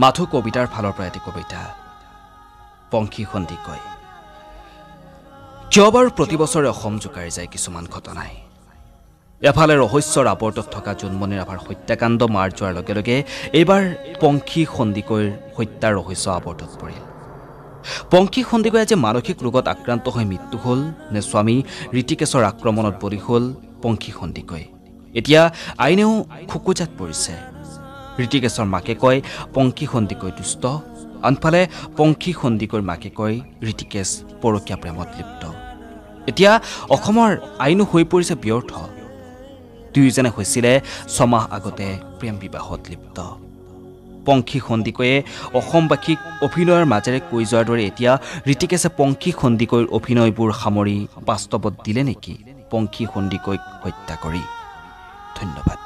মাথো কবিতাৰ ফালৰ পৰা এটি কবিতা, পংখী সন্দিকৈ। কিয় বাৰু প্ৰতি বছৰে অসম জোকাৰি যায় কিছুমান ঘটনাই? এফালে ৰহস্যৰ আৱৰ্তত থকা জোনমণি ৰাভাৰ হত্যাকাণ্ড মাৰ যোৱাৰ লগে লগে এইবাৰ পংখী সন্দিকৈৰ হত্যাৰ ৰহস্য আৱৰ্তত পৰিল। পংখী সন্দিকৈ আজি মানসিক ৰোগত আক্ৰান্ত হৈ মৃত্যু হ'ল নে স্বামী ঋতিকেশৰ আক্ৰমণত বলি হ'ল পংখী সন্দিকৈ? এতিয়া আইনেও খোকোজাত পৰিছে। ঋতিকেশৰ মাকে কয় পংখী সন্দিকৈ দুষ্ট, আনফালে পংখী সন্দিকৈৰ মাকে কয় ঋতিকেশ পৰকীয়া প্ৰেমত লিপ্ত। এতিয়া অসমৰ আইনো হৈ পৰিছে ব্যৰ্থ। দুয়োজনে হৈছিলে ছমাহ আগতে প্ৰেম বিবাহত লিপ্ত। পংখী সন্দিকৈয়ে অসমবাসীক অভিনয়ৰ মাজেৰে কৈ যোৱাৰ দৰে এতিয়া ঋতিকেশে পংখী সন্দিকৈৰ অভিনয়বোৰ সামৰি বাস্তৱত দিলে নেকি পংখী সন্দিকৈক হত্যা কৰি? ধন্যবাদ।